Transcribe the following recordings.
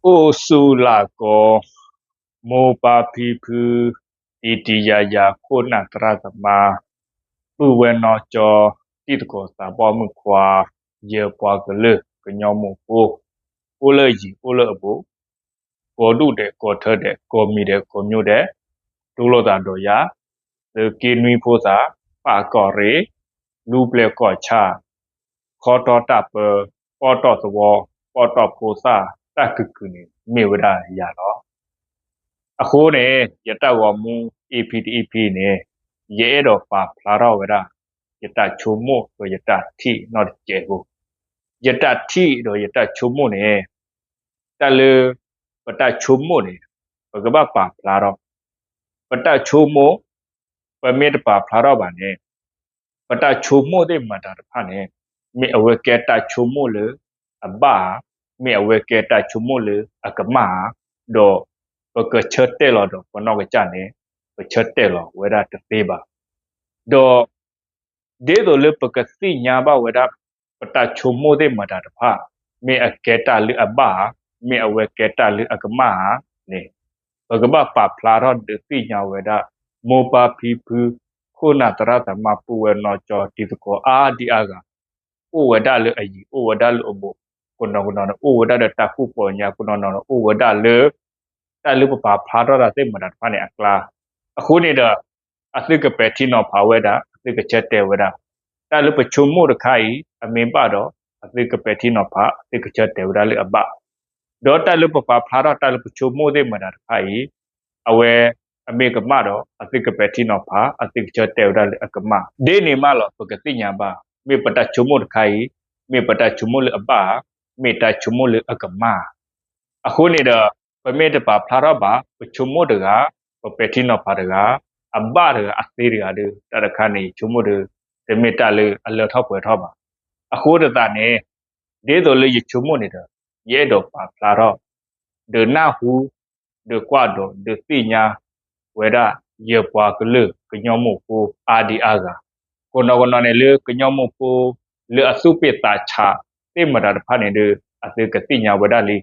အိၣ်ဆူၣ်လၢ်ကီၢ်, မိၢ်ပၢ်ဖံဖု, တံၤတံၤယၤယၤ ခိၣ်နၢ်သရၣ်သမါ, ပုၢ်ဝဲၢ်နီၢ်ကၠီ, တံၤသကိးသးဘီၣ်မုၣ်ခွါ, ယပှၤကလုာ်ကညီမိၢ်ဖိ, အိၣ်လၢယံၤအိၣ်လၢအဘူး, ကီၢ်ဒူၣ်ဒဲးကီၢ်ထၢဒဲး ကီၢ်မံၤဒဲးကီၢ်မၠိဒဲး, တူၢ်လိာ်သးဒီးယၤ, သုးက့နွံဖိသၣ်, ပၢ်ကီၢ်ရ့ၣ်, လူၤပျဲၢ်ကီၢ်ဆၣ်, ခီတီတၢ်ပၢ, ပီၣ်တီၣ်သဝီ, ပီၣ်တီၣ်ဖိသၣ်, တၢ်ကုၢ်ကုၢ်န့ၣ် မ့ၢ်ဝဲဒၣ်ယၤလီၤ. အဃိန့ၣ် ယတၢ်ဂီၤမူ EP တ EP န့ၣ် ယအဲၣ်ဒိးပာ်ဖျါထီၣ်ဝဲဒၣ် ယတၢ်ဆိကမိၣ်ဒီးယတၢ်ထံၣ်နီတစဲးဖိ, ယတၢ်ထံၣ်ဒီးယတၢ်ဆိကမိၣ်န့ၣ်, တၢ်လၢ ပတၢ်ဆိကမိၣ်န့ၣ် ပကဘၣ်ပာ်ဖျါထီၣ်, ပတၢ်ဆိကမိၣ် ပမ့ၢ်တပာ်ဖျါထီၣ်ဘၣ်န့ၣ်, ပတၢ်ဆိကမိၣ်သ့ၣ်မတၤတဖၣ်န့ၣ် မ့ၢ်အဝဲကဲတၢ်ဆိကမိၣ်လၢအဘၣ်ဧါ, မ့ၢ်အဝဲကဲတၢ်ဆိကမိၣ်လၢအကမၣ်ဧါ, ဒီးပကဆၢတဲာ်လီၤဒီးပနီၢ်ကစၢ်န့ၣ် ပဆၢတဲာ်လီၤဝဲဒၣ်တသ့ဘၣ်. ဒီး ဒ်သိးလၢပကသ့ၣ်ညါဘၣ်ဝဲဒၣ် ပတၢ်ဆိကမိၣ်သ့ၣ်မတၤတဖၣ် မ့ၢ်အကဲတၢ်လၢအဘၣ်ဧါ, မ့ၢ်အဝဲကဲတၢ်လၢအကမၣ်ဧါန့ၣ်, ပကဘၣ်ပာ်ဖျါထီၣ်ဒုးသ့ၣ်ညါဝဲဒၣ် မိၢ်ပၢ်ဖံဖု, ခိၣ်နၢ်သရၣ်သမါ ပုၢ်ဝဲၢ်နီၢ်ကၠီ တံၤသကိးအါဒံအါဂၤ, အိၣ်ဝဲဒၣ်လၢအယံၤ အိၣ်ဝဲဒၣ်လၢအဘူး, ကနီၤကနီၤန့ၣ် အိၣ်ဝဲဒၣ်ဒီးတၢ်ကူၣ်ပီညါ, ကနီၤကနီၤန့ၣ် အိၣ်ဝဲဒၣ်လၢ တၢ်လၢပပာ်ဖျါထီၣ်တၢ်သ့ၣ်မတၤတဖၣ်န့ၣ်အကျါ, အဃိန့ၣ်ဒီး အသုကပဲာ်ထံနီၤဖးဝဲဒၣ်, အသုကဆၢတဲာ်ဝဲဒၣ်, တၢ်လၢပဆိကမိၣ်တခါအံၤ အမ့ၢ်ဘၣ်ဒီး အသုကပဲာ်ထံနီၤဖး အသုကဆၢတဲာ်ဝဲဒၣ်လၢအဘၣ်, ဒီးတၢ်လၢပပာ်ဖျါထီၣ်တၢ်လၢပဆိကမိၣ်သ့ၣ်မတၤတဖၣ်အံၤ အဝဲအမ့ၢ်ကမၣ်ဒီး အသုကပဲာ်ထံနီၤဖး အသုကဆၢတဲာ်ဝဲဒၣ်လၢအကမၣ်, ဒ်န့ၣ်မးလီၤ ပကသ့ၣ်ညါဘၣ် မ့ၢ်ပတၢ်ဆိကမိၣ်တခါအံၤ မ့ၢ်ပတၢ်ဆိကမိၣ်လၢအဘၣ်ဧါ, မ့ၢ်တၢ်ဆိကမိၣ်လၢအကမၣ်ဧါ. အဃိန့ၣ်ဒီး ပမ့ၢ်တပာ်ဖျါထီၣ်ဘၣ် ပဆိကမိၣ်တဂၤ, ပပဲာ်ထံနီၤဖးတဂၤ, အဘၣ်တဂၤ အသ့တဂၤဒီး တၢ်တခါန့ၣ် ယဆိကမိၣ်ဒီး တမ့ၢ်တၢ်လၢအလၢထီၣ်ပှဲၤထီၣ်ဘၣ်. အဃိတသးန့ၣ် ဒ်သိးလၢယဆိကမိၣ်န့ၣ်ဒီး ယအဲၣ်ဒိးပာ်ဖျါထီၣ် ဒီးနၢ်ဟူ ဒီးကွၢ်ဒီး ဒီးသ့ၣ်ညါဝဲဒၣ် ယပှၤကလုာ်ကညီမိၢ်ဖိအါဒံအါဂၤ, ကနီၤကနီၤန့ၣ်လၢကညီမိၢ်ဖိ လၢအသူၣ်ပ့ၢ်သးဆးသ့ၣ်မတၤတဖၣ်န့ၣ်ဒီး အသုကသ့ၣ်ညါဝဲဒၣ်လံ.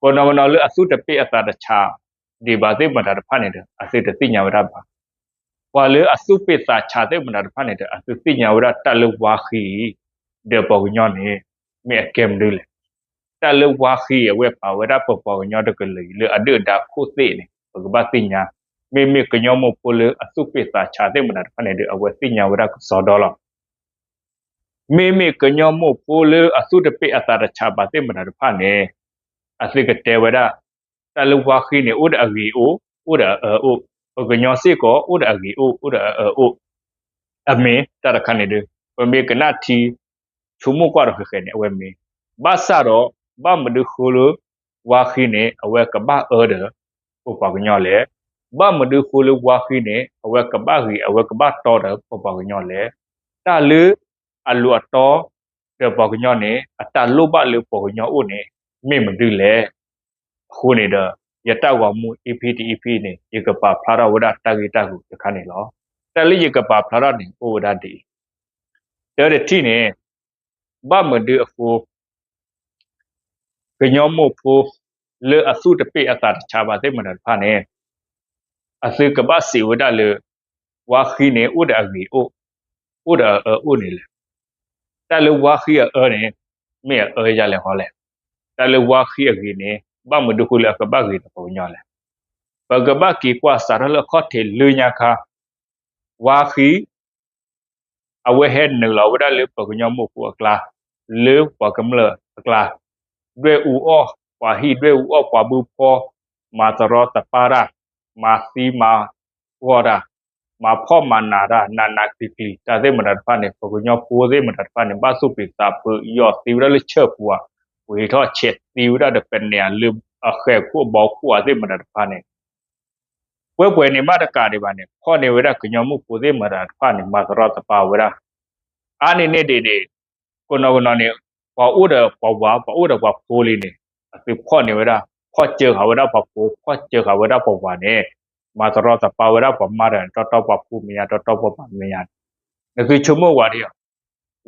ကနီၤကနီၤလၢအသူၣ်တပ့ၢ်အသးတဆးဒံးဘၣ်သ့ၣ်မတၤတဖၣ်န့ၣ်ဒီး အသုတသ့ၣ်ညါဝဲဒၣ်ဘၣ်. ပှၤလၢအသူၣ်ပ့ၢ်သးဆးသ့ၣ်မတၤတဖၣ်န့ၣ်ဒီး အသုသ့ၣ်ညါဝဲဒၣ်တၢ်လၢဝါဃံအံၤ ဒီးပှၤကညီန့ၣ် မ့ၢ်အကဲမနုၤလဲၣ်. တၢ်လၢဝါဃံအံၤ အဝဲပာ်ဝဲဒၣ်ပပှၤကညီတကလုာ်အံၤ လၢအဒုၣ်အဒါခိၣ်သ့ၣ်န့ၣ် ပကဘၣ်သ့ၣ်ညါ, မ့မ့ၢ်ကညီမိၢ်ဖိလၢအသူၣ်ပ့ၢ်သးဆးသ့ၣ်မတၤတဖၣ်န့ၣ်ဒီး အဝဲသ့ၣ်ညါဝဲဒၣ်ကစီဒီလီၤ. မ့မ့ၢ်ကညီမိၢ်ဖိလၢအသူၣ်တပ့ၢ်အသးတဆးဘၣ်သ့ၣ်မတၤတဖၣ်န့ၣ် အသုကတဲဝဲဒၣ် တၢ်လၢဝါဃံန့ၣ် အိၣ်ဒီးအဂ့ၤအိၣ်, အိၣ်ဒီးအအၢအိၣ်, ပှၤကညီစ့ၢ်ကီး အိၣ်ဒီးအဂ့ၤအိၣ်, အိၣ်ဒီးအအၢအိၣ်. အမ့ၢ်တၢ်တခါန့ၣ်ဒီး ပမ့ၢ်ကနၣ်ထံ ဆိကမိၣ်ကွၢ်ဒီးဃဲးဃဲးန့ၣ် အဝဲမ့ၢ်, ဘၣ်ဆၣ်ဒီး ဘၣ်မနုၤဃိလၢ ဝါဃံန့ၣ် အဝဲကဘၣ်အၢဒီး ပပှၤကညီလဲၣ်. ဘၣ်မနုၤဃိလၢဝါဃံန့ၣ် အဝဲကဘၣ်ဂ့ၤ အဝဲကဘၣ်တီဒီးပပှၤကညီလဲၣ်. တၢ်လၢအလိၤအတီ ဒီးပှၤကညီန့ၣ် အတၢ်လိၣ်ဘၣ်လၢပှၤကညီအိၣ်န့ၣ် မ့ၢ်မနုၤလဲၣ်. အဃိန့ၣ်ဒီး ယတၢ်ဂီၤမူ EP တ EP န့ၣ် ယကပာ်ဖျါထီၣ်ဝဲဒၣ်တၢ်ဂ့ၢ်တၢ်ကျိၤတခါန့ၣ်လီၤ. တၢ်လၢယကပာ်ဖျါထီၣ်န့ၣ် အိၣ်ဝဲဒၣ်ဒ်အံၤ, တၢ်တထံၣ်န့ၣ် ဘၣ်မနုၤအဃိ ကညီမိၢ်ဖိ လၢအသူၣ်တပ့ၢ်အသးတဆးဘၣ်သ့ၣ်မတၤတဖၣ်န့ၣ် အသုကဘၣ်စံးဝဲဒၣ်လၢ ဝါဃံန့ၣ် အိၣ်ဒီးအဂ့ၤအိၣ်, အိၣ်ဒီးအအၢအိၣ်န့ၣ်လဲၣ်. တၢ်လၢဝါဃံအအၢန့ၣ် မ့ၢ်အအၢယၤလဲၣ်ဃီလဲၣ်. တၢ်လၢဝါဃံအဂ့ၤန့ၣ် ဘၣ်မနုၤဃိလၢအကဘၣ်ဂ့ၤဒီးပှၤကညီလဲၣ်. ပကဘၣ်က့ၤကွၢ်စးထီၣ်လၢအခီၣ်ထံးလၢညါခါ ဝါဃံ အဝဲဟဲနုာ်လီၤဝဲဒၣ်လၢပှၤကညီမိၢ်ဖိအကျါ, လၢပှၤကမျၢၢ်အကျါ, ဒွဲၣ်အူအီၣ်ပှၤဟံၣ် ဒွဲၣ်အူအီၣ်ပှၤဘုဖီ, မၤတရီတပါတၢ်, မၤသံမၤဃီတၢ်, မၤဖှီၣ်မၤနးတၢ် နးနးကျံၤကျံၤ တၢ်သ့ၣ်မတၤတဖၣ်န့ၣ် ပှၤကညီဖိသ့ၣ်မတၤတဖၣ်န့ၣ် ဘၣ်သူၣ်ပျံၤသးဖုး ယီၤသံဝဲဒၣ်လၢဆၢပူၤဧါ, ပှ့ၤထီၣ်ဆဲးသံဝဲဒၣ်ဒီးပနဲၣ်လၢအဃဲၤခိၣ်အဘီခိၣ်ဧါသ့ၣ်မတၤတဖၣ်န့ၣ် ပှဲၤပှဲၤန့ၣ်မးတကးဒံးဘၣ်န့ၣ် ဖီၣ်န့ၢ်ဝဲဒၣ်ကညီမိၢ်ဖိသ့ၣ်မတၤတဖၣ်န့ၣ် မၤတရီတပါဝဲဒၣ်. အါန့ၢ်န့ၣ်ဒံးဒံး ကနီၤကနီၤန့ၣ် ပှၤအိၣ်ဒီးပှၤဝၤ ပှၤအိၣ်ဒီးပှၤဖိလံန့ၣ် အသုဖီၣ်န့ၢ်ဝဲဒၣ် ဖီၣ်စၢဃာ်ဝဲဒၣ်ပှၤဖိ ဖီၣ်စၢဃာ်ဝဲဒၣ်ပှၤဝၤန့ၣ် မၤတရီတပါဝဲဒၣ်ပှၤမါဒီး တီတီပှၤဖိမဲာ်ညါ တီတီပှၤပၢ်မဲာ်ညါန့ၣ် နသုဆိကမိၣ်ဝဲဒၣ်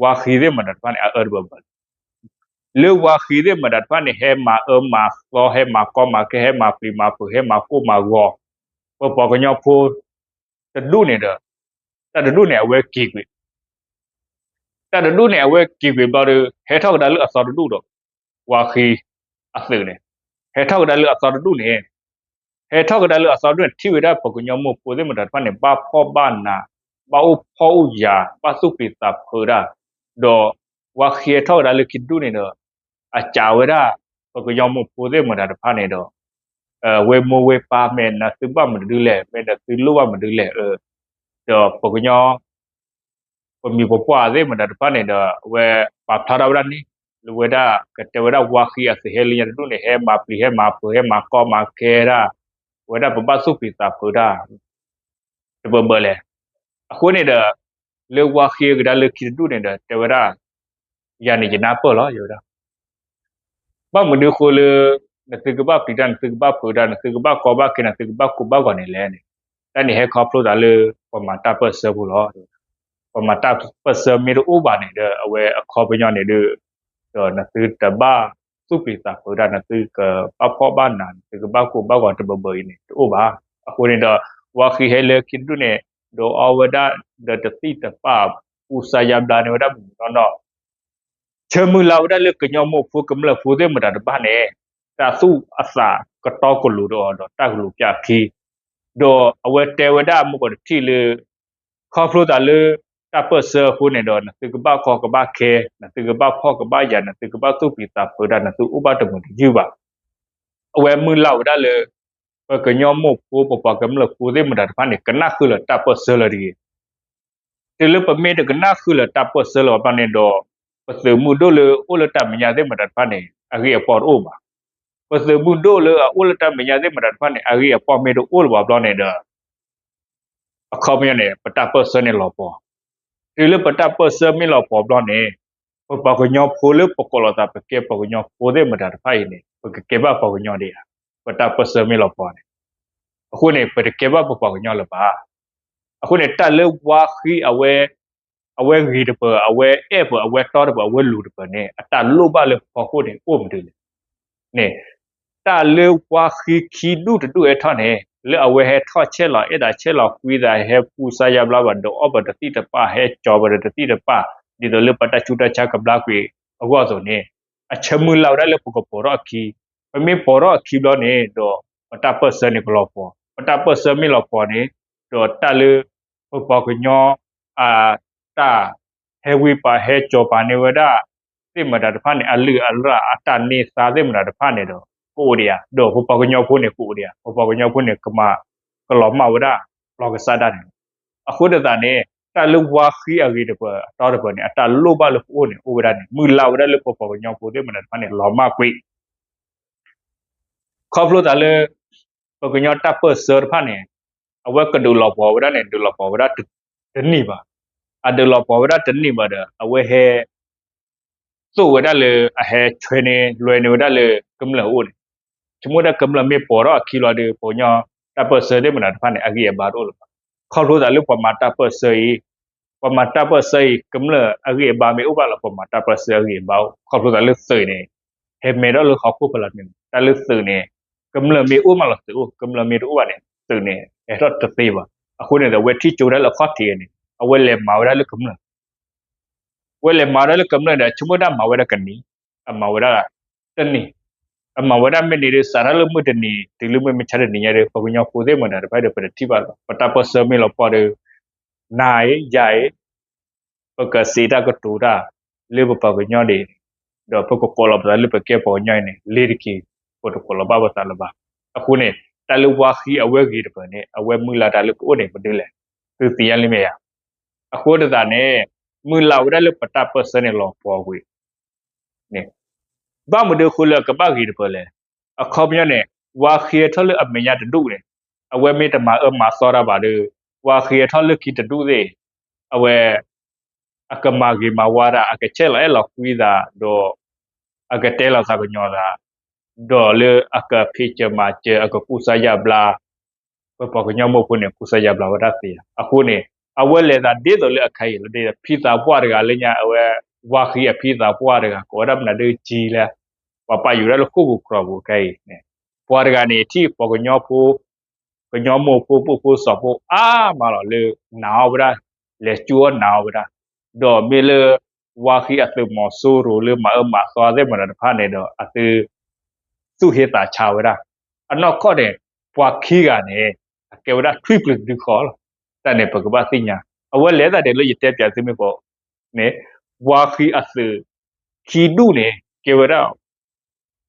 ဝါဃံသ့ၣ်မတၤတဖၣ်န့ၣ် အအၢတဘၣ်ဘၣ်လီၤ. လၢဝါဃံသ့ၣ်မတၤတဖၣ်န့ၣ် ဟဲမၤအၢမၤသီ ဟဲမၤကီမၤခဲ ဟဲမၤပျံၤမၤဖုး ဟဲမၤကိၢ်မၤဂီၤ ပပှၤကညီဖိတဒူၣ်န့ၣ်ဒီး တၢ်တဒူၣ်န့ၣ် အဝဲက့ၤကွံာ် တၢ်တဒူၣ်န့ၣ် အဝဲက့ၤကွံာ်ဘျီဒီး ဟဲထီၣ်ကဒါလၢအသီတဒူၣ်ဒီး ဝါဃံအသုးန့ၣ် ဟဲထီၣ်ကဒါလၢအသီတဒူၣ်န့ၣ် ဟဲထီၣ်ကဒါလၢအသီတဒူၣ်န့ၣ် ထံၣ်ဝဲဒၣ်ပှၤကညီမိၢ်ဖိသ့ၣ်မတၤတဖၣ်န့ၣ် ဘၣ်ဖှီၣ်ဘၣ်နး ဘၣ်အိၣ်ဖှီၣ်အိၣ်ယာ် ဘၣ်သူၣ်ပျံၤသးဖုးတၢ် ဒီးဝါဃံဟဲထီၣ်ကဒါလၢခံတဒူၣ်န့ၣ်ဒီး အစံးဝဲဒၣ် ပှၤကညီမိၢ်ဖိသ့ၣ်မတၤတဖၣ်န့ၣ်ဒီး ဝဲမိၢ်ဝဲပၢ် မ့ၢ်နသုဘၣ်မနုၤဒ်လဲၣ် မ့ၢ်နသုလိၣ်ဘၣ်မနုၤလဲၣ် ဒီးပှၤကညီ ပမိၢ်ပပၢ်သ့ၣ်မတၤတဖၣ်န့ၣ်ဒီး အဝဲပာ်ဖျါထီၣ်ဝဲဒၣ်န့ၣ် လၢဝဲဒၣ်ကတဲဝဲဒၣ်ဝါဃံအသုးဟဲလၢညါတဒူၣ်န့ၣ် ဟဲမၤပျံၤဟဲမၤဖုး ဟဲမၤကီမၤခဲတၢ် ဝဲဒၣ်ပဘၣ်သူၣ်ပျံၤသးဖုးတၢ် တဘၢဘၢလဲၣ်. အဃိန့ၣ်ဒီး လၢဝါဃံကဒါလၢခံတဒူၣ်န့ၣ်ဒီး တဲဝဲဒၣ် ယၤန့ၣ်ယနၢ်ပၢၢ်လီၤ ယဝဲဒၣ် ဘၣ်မနုၤအဃိလၢ နသုကဘၣ်ပျံၤတၢ် နသုကဘၣ်ဖုးတၢ် နသုကဘၣ်ကီဘၣ်ခဲ နသုကဘၣ်ကိၢ်ဘၣ်ဂီၤန့ၣ်လဲၣ်န့ၣ် တၢ်န့ၣ်ဟဲခီဖျိသးလၢ ပှၤမၤတၢ်ပၢၢ်ဆၢဖိလီၤ. ပှၤမၤတၢ်ပၢၢ်ဆၢမ့ၢ်တအိၣ်ဘၣ်န့ၣ်ဒီး အဝဲအခီပညီန့ၣ်ဒီး ဒီးနသုတဘၣ်သူၣ်ပျံၤသးဖုးတၢ် နသုကဘၣ်ဖှီၣ်ဘၣ်နး နသုကဘၣ်ကိၢ်ဘၣ်ဂီၤတဘၢဘၢအံၤန့ၣ် တအိၣ်ဘၣ်. အဃိန့ၣ်ဒီး ဝါဃံဟဲလၢခံတဒူၣ်န့ၣ် ဒုးအီဝဲဒၣ်ဒီးတသံၣ်တပၢ် ကူစါယါဘျါန့ၢ်ဝဲဒၣ်မုၢ်မုၢ်နီၢ်နီၢ် ဆၢမုၢ်လၢ်ဝဲဒၣ်လၢကညီမိၢ်ဖိကမျၢၢ်ဖိသ့ၣ်မတၤတဖၣ်န့ၣ် တၢ်သူၣ်အသးကတီကလိၤဒီးအီၤဒီးတၢ်ကလူၤပျၢ်ခံ ဒီးအဝဲတဲဝဲဒၣ်မုၢ်ကီၢ်တထံၣ်လၢ ခီဖျိသးလၢ တၢ်ပၢၢ်ဆၢအဃိန့ၣ်ဒီး နသုကဘၣ်ကီကဘၣ်ခဲ နသုကဘၣ်ဖှီၣ်ကဘၣ်ယာ် နသုကဘၣ်သူၣ်ပျံၤသးဖုးတၢ် နသုအိၣ်ဘၣ်တမုာ်တယုၢ်ဘၣ်. အဝဲမုၢ်လၢ်ဝဲဒၣ်လၢ ပကညီမိၢ်ဖိ ပပှၤကမျၢၢ်ဖိသ့ၣ်မတၤတဖၣ်န့ၣ် ကနၣ်ဃုာ်လၢတၢ်ပၢၢ်ဆၢလၢတဂ့ၤ တုၤလၢပမ့ၢ်တကနၣ်ဃုာ်လၢတၢ်ပၢၢ်ဆၢလၢအဘျီန့ၣ်ဒီး ပသုးမုၢ်ဒိၣ်လၢအိၣ်လၢတၢ်မဲာ်ညါသ့ၣ်မတၤတဖၣ်န့ၣ် အဂ့ၢ်အပီၢ်တအိၣ်ဘၣ်. ပသုးမုၢ်ဒိၣ်လၢအအိၣ်လၢတၢ်မဲာ်ညါသ့ၣ်မတၤတဖၣ်န့ၣ် အဂ့ၢ်အပီၢ်မ့ၢ်တအိၣ်လၢၤဘၣ်အဘျီန့ၣ်ဒီး အခီပညီန့ၣ် ပတၢ်ပၢၢ်ဆၢန့ၣ်လီၤပှီၤ. တုၤလၢပတၢ်ပၢၢ်ဆၢမ့ၢ်လီၤပှီၤဘျီန့ၣ် ပပှၤကညီဖိလၢပကိးလီၤသးပကဲပှၤကညီဖိသ့ၣ်မတၤတဖၣ်အံၤန့ၣ် ပကကဲဘၣ်ပှၤကညီဒံးဧါ. ပတၢ်ပၢၢ်ဆၢမ့ၢ်လီၤပှီၤန့ၣ် အဃိန့ၣ် ပတကဲဘၣ်ပပှၤကညီလၢၤဘၣ်. အဃိန့ၣ် တၢ်လၢဝါဃံအဝဲ အဝဲဂ့ၤတပၢၤ အဝဲအဲၣ်ပၢၤ အဝဲတီတပၢၤ အဝဲလူၤတပၢၤန့ၣ် အတၢ်လိၣ်ဘၣ်လၢပဖီခိၣ်န့ၣ် အိၣ်မနုၤလဲၣ်န့ၣ် တၢ်လၢဝါဃံခံဒူၣ်တဒူၣ်ဟဲထီၣ်န့ၣ် လၢအဝဲဟဲထီၣ်ဆဲးလီၤအဲၣ်တၢ်ဆဲးလီၤကွံသး ဟဲကူစါယါဘျါဘၣ် ဒုးအီၣ်ဘၣ်တသံၣ်တပၢ် ဟဲကၠီၤဘၣ်ဒီးတသံၣ်တပၢ် ဒ်သိးလၢပတၢ်ဆူးတၢ်ဆါကဘျါကွံာ်အဂီၢ်အသိးန့ၣ် အဆၢမုၢ်လၢ်ဝဲဒၣ်လၢပကပိာ်ထီၣ်အခံ, ပမ့ၢ်ပိာ်ထီၣ်အခံဘျီန့ၣ်ဒီး ပတၢ်ပၢၢ်ဆၢန့ၣ်ကလီၤပှီၤ, ပတၢ်ပၢၢ်ဆၢမ့ၢ်လီၤပှီၤန့ၣ် ဒီးတၢ်လၢ ပပှၤကညီ အတၢ်ဟဲဝံပာ်ဟဲကၠီၤပာ်န့ၢ်ဝဲဒၣ် သ့ၣ်မတၤတဖၣ်န့ၣ် အလုၢ်အလၢ်အတၢ်န့ၢ်သါသ့ၣ်မတၤတဖၣ်န့ၣ်ဒီး ကအိၣ်ဒံးဧါ, ဒီးပပှၤကညီဖိန့ၣ်ကအိၣ်ဒံးဧါ, ပပှၤကညီဖိန့ၣ် ကမၤကလီၤမၢ်ဝဲဒၣ် ပျီကစၢ်ဒၣ်န့ၣ်လီၤ. အဃိသတးန့ၣ် တၢ်လၢဝါဃံအဂ့ၤတပၢၤအတီတပၢၤန့ၣ် အတၢ်လိၣ်ဘၣ်လၢပအိၣ်န့ၣ် အိၣ်ဝဲဒၣ်န့ၣ် မုၢ်လၢ်ဝဲဒၣ်လၢပပှၤကညီဖိသ့ၣ်မတၤတဖၣ်န့ၣ် လီၤမၢ်ကွံာ် ခီဖျိသးလၢ ပကညီတၢ်ပၢၢ်ဆၢတဖၣ်န့ၣ် အဝဲကဒုးလီၤပှီၤဝဲဒၣ်န့ၣ် ဒုးလီၤပှီၤဝဲဒၣ်တနံၣ်ဘၣ်. အဒုးလီၤပှီၤဝဲဒၣ်တနံၣ်ဘၣ်ဒီး အဝဲဟဲ သိၣ်ဝဲဒၣ်လၢအဟဲဆွဲန့ၢ်လွဲန့ၢ်ဝဲဒၣ်လၢကမျၢၢ်အအိၣ်န့ၣ်, ဆိကမိၣ်ဒၣ်ကမျၢၢ်မ့ၢ်ပိာ်ထီၣ်အခံလီၤဒီး ပှၤကညီတၢ်ပၢၢ်ဆၢသ့ၣ်မတၤတဖၣ်န့ၣ် အဂံၢ်အဘါတအိၣ်လၢၤဘၣ်. ခီဖျိသးလၢပှၤမၤတၢ်ပၢၢ်ဆၢအံၤ, ပှၤမၤတၢ်ပၢၢ်ဆၢအံၤ ကမျၢၢ်အဂံၢ်အဘါမ့ၢ်အိၣ်ဘၣ်လီၤ ပှၤမၤတၢ်ပၢၢ်ဆၢအဂံၢ်အဘါအိၣ်, ခီဖျိသးလၢသုးန့ၣ် ဟဲမဲထီၣ်လၢဟီၣ်ခိၣ်ဖီလာ်န့ၣ် တၢ်လၢသုးန့ၣ် ကမျၢၢ်မ့ၢ်အိၣ်မးလီၤသုးအိၣ်, ကမျၢၢ်မ့ၢ်တအိၣ်ဘၣ်န့ၣ် သုးန့ၣ် ဟဲထီၣ်တသ့ဘၣ်. အဃိန့ၣ်ဒီး အဝဲထံၣ်ကၠိဝဲဒၣ်လၢအခီၣ်ထံးန့ၣ် အဝဲလဲၤမၤဝဲဒၣ်လၢကမျၢၢ် ဝဲလဲၤမၤဝဲဒၣ်လၢကမျၢၢ်ဒီး ဆိကမိၣ်ဒၣ်မၤဝဲဒၣ်ကနံၤ, အမၤဝဲဒၣ်တနံၤ, အမၤဝဲဒၣ်မ့ၢ်န့ၣ်ဒီး စးထီၣ်လၢမုၢ်တနံၤ တုၤလၢမုၢ်မဆါတနံၤညါဒီး ပှၤကညီဖိသ့ၣ်မတၤတဖၣ်ဒီး ပတထံၣ်ဘၣ်လီၤ. ပတၢ်ပၢၢ်ဆၢမ့ၢ်လီၤပှီၤဒီး နၤအံၤယၤအံၤ ပကစံးတၢ်ကတိၤတၢ် လၢပပှၤကညီဒ်အံၤ, ဒီးပကကိးလီၤပသးလၢပကဲပှၤကညီအံၤန့ၣ် လ့ၤတက့ၤ ပတကိးလီၤဘၣ်ပသးလၢၤဘၣ်. အဃိန့ၣ် တၢ်လၢဝါဃံအဝဲဂ့ၤတပၢၤန့ၣ် အဝဲမုၢ်လၢ်တၢ်လၢပအိၣ်န့ၣ် ပဒုးလဲၣ်, သုသ့ၣ်ညါလံမ့ၢ်ဧါ. အဃိသတးန့ၣ် မုၢ်လၢ်ဝဲဒၣ်လၢပတၢ်ပၢၢ်ဆၢန့ၣ်လီၤပှီၤကွံာ် ဘၣ်မနုၤအဃိလၢအကဘၣ်ဂ့ၤတပၢၤလဲၣ်. အခီပညီန့ၣ် ဝါဃံဟဲထီၣ်လၢအမဲာ်ညါတဒူၣ်န့ၣ် အဝဲမ့ၢ်တမၤအၢမၤသီတၢ်ဘၣ်ဒီး ဝါဃံဟဲထီၣ်လၢခံတဒူၣ်သ့ၣ် အဝဲ အကမၤဂ့ၤမၤဝါတၢ် အကဆဲးလီၤအဲၣ်လီၤကွံသး ဒီး အကတဲလီၤသးကညီၤသး ဒီးလၢအကဖံးစၢၤမၤစၢၤ အကကူစါယါဘျါ ပပှၤကညီမိၢ်ဖိန့ၣ် ကူစါယါဘျါဝဲဒၣ်သ့ဧါ. အဃိန့ၣ် အဝဲလဲၤသးဒ်သိးလၢအခါအံၤလီၤ, ဒ်သိးဖံသးပှၢ်တဂၤလၢညါ အဝဲ ဝါဃံအဖံသးပှၢ်တဂၤ ကိးဝဲဒၣ်မနုၤဒုးကၠံလဲၣ်, ပှၤပာ်ယိၤဒၣ်လၢဃိာ်ပူၤကြီပူၤခဲအံၤန့ၣ်, ပှၤတဂၤန့ၣ် ထံၣ်ပှၤကညီဖိ ကညီမိၢ်ဖိပၢ်ဖိစီၤဖိအါမးလီၤလၢ နာ်အီၤဝဲဒၣ်, လဲၤကၠူအီၣ်နာ်အီၤဝဲဒၣ်, ဒီးမ့ၢ်လၢ ဝါဃံအသုးမီၤစိရိၤလၢမၤအၢမၤသီသ့ၣ်မတၤတဖၣ်န့ၣ်ဒီး အသု သူၣ်ဟ့သးဆါဝဲဒၣ်, အနီၢ်ကီၢ်န့ၣ် ပှၤခံဂၤန့ၣ် အကဲဝဲဒၣ်ထွံၣ်ပျုၤတဒုဃီလီၤ. တၢ်န့ၣ်ပကဘၣ်သ့ၣ်ညါ, အဝဲလဲၤသးဒ်လၢယတဲပၠးသုမ့ၢ်ကီးန့ၣ်, ဝါဃံအသုး ခံဒူၣ်န့ၣ် ကဲဝဲဒၣ်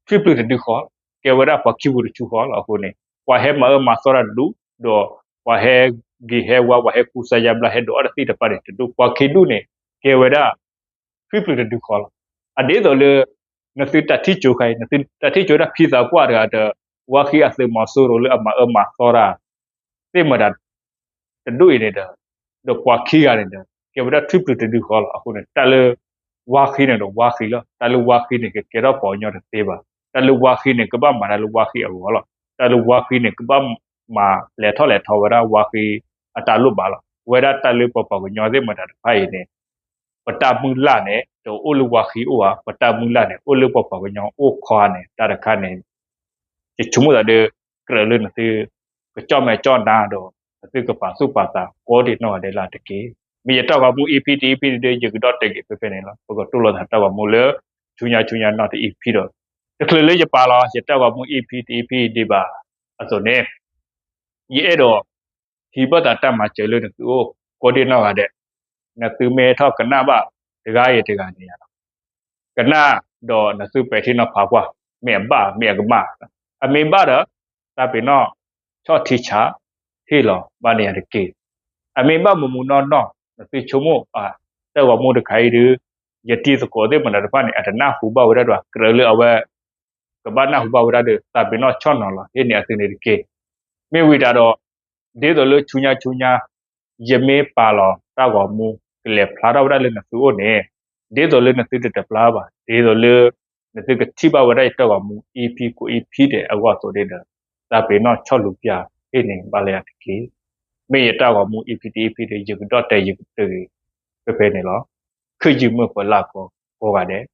ထွံၣ်ပျုၤတဒုဃီ, ကဲဝဲဒၣ်ပှၤခံပူၤတဆူဃီလီၤ. အဃိန့ၣ် ပှၤဟဲမၤအၢမၤသီတၢ်တဒူၣ်, ဒီးပှၤဟဲဂ့ၤဟဲဝါ ပှၤဟဲကူစါယါဘျါ ဟဲဒိးအီၣ်တသ့ၣ်တဖၣ်န့ၣ်တဒူၣ်, ပှၤခံဒူၣ်န့ၣ် ကဲဝဲဒၣ် ထွံၣ်ပျုၤတဒုဃီလီၤ. အဒ်သိးလၢ နသုတၢ်ထံၣ်ကၠိခါအံၤ နသုတၢ်ထံၣ်ကၠိဝဲဒၣ်ဖံသးပှၢ်တဂၤဒီး ဝါဃံအသုးမီၤစိရိၤလၢအမၤအၢမၤသီတၢ် သ့ၣ်မတၤ တဒူၣ်အံၤန့ၣ်ဒီး ဒီးပှၤခံဂၤန့ၣ်ဒီး ကဲဝဲဒၣ်ထွံၣ်ပျုၤတဒုဃီလီၤ. အဃိန့ၣ် တၢ်လၢ ဝါဃံန့ၣ်ဒီးဝါဃံလီၤ. တၢ်လၢဝါဃံန့ၣ် ကကဲထီၣ်ပှၤကညီတသ့ဘၣ်. တၢ်လၢဝါဃံန့ၣ် ကဘၣ်မၤတၢ်လၢဝါဃံအဂီၢ်လီၤ. တၢ်လၢဝါဃံန့ၣ် ကဘၣ်မၤလဲၤထီၣ်လဲၤထီဝဲဒၣ်ဝါဃံအတၢ်လိၣ်ဘၣ်လီၤ. ဝဲဒၣ်တၢ်လၢပပှၤကညီသ့ၣ်မတၤတဖၣ်အံၤန့ၣ် ပတၢ်မုၢ်လၢ်န့ၣ် တအိၣ်လၢဝါဃံအိၣ်ဧါ, ပတၢ်မုၢ်လၢ်န့ၣ် အိၣ်လၢပပှၤကညီအိၣ်ခီဧါန့ၣ် တၢ်တခါန့ၣ် ယဆိကမိၣ်သးဒီး ကြၢးလၢနသု ကကၠီၣ်မဲာ်ကၠီၣ်နါဒီး နသုကပာ်သူၣ်ပာ်သး ကိးဒံးနီၢ်ဂၤဒဲးလၢ်တက့ၢ်. မ့ၢ်ယတၢ်ဂီၤမူ EP တ EP န့ၣ်ဒီး ယကဒီၣ်တဲာ်က့ၤဖဲဖဲန့ၣ်လီၤ. ပကတိၢ်လိာ်သးတၢ်ဂီၤမူလၢ ဆူညါဆူညါနီၢ်တ EP ဒီး တချုးလၢယပာ်လီၤ ယတၢ်ဂီၤမူ EP တ EP ဒံးဘၣ်အသိးန့ၣ် ယအဲၣ်ဒိး ဟံးဘၣ်သးတၢ်မၤစၢၤလၢနသုအိၣ် ကိးဒံးနီၢ်ဂၤဒဲး, နသုမ့ၢ်ထီၣ်ကနၣ်ဘၣ်တဂၤအံၤတဂၤန့ၣ် ကနၣ်ဒီးနသုပဲာ်ထံနီၤဖးကွၢ်, မ့ၢ်အဘၣ်မ့ၢ်အကမၣ်, အမ့ၢ်ဘၣ်ဒီး သးပ့ၤနီၣ်ဆီၣ်ထံဆး ဟ့ၣ်လီၤဘၣ်န့ၢ်ယၤတက့ၢ်. အမ့ၢ်ဘၣ်မူးမူးနီၢ်နီၢ် နသုဆိကမိၣ် တၢ်ဂီၤမူတခါအံၤဒီး ယတံၤသကိးသ့ၣ်မတၤတဖၣ်န့ၣ် အတနၢ်ဟူဘၣ်ဝဲဒၣ်ဒီး ကြၢးလၢအဝဲ ကဘၣ်နၢ်ဟူဘၣ်ဝဲဒၣ်ဒီး သးပ့ၤနီၣ်ဆီၣ်နီၤလီၤ ဟ့ၣ်န့ၢ်အသုန့ၣ်တက့ၢ်. မ့ၢ်ဝံၤတၢ်ဒီး ဒ်သိးလၢဆူညါဆူညါ ယမ့ၢ်ပာ်လီၤတၢ်ဂီၤမူ ကလဲၤဖျါထီၣ်ဝဲဒၣ်လၢနသုအိၣ်န့ၣ်, ဒ်သိးလၢနသုတတပျၢ်ဘၣ်, ဒ်သိးလၢ နသုကထံၣ်ဘၣ်ဝဲဒၣ်ယတၢ်ဂီၤမူ EP ကိး EP ဒဲးအဂီၢ်အသိးန့ၣ်ဒီး သးပ့ၤနီၣ်ဆီၣ်လူၤပၠး ဟ့ၣ်န့ၢ်ဘၣ်လၢယၤတက့ၢ်. မ့ၢ်ယတၢ်ဂီၤမူ EP တ EP ဒီး ယကဒီၣ်တဲာ်ယကတၢၢ်ဂ့ၤ ဖဲဖဲန့ၣ်လီၤ. ခုၣ်ယုာ်မုာ်ပှၤလၢကိးဂၤဒဲး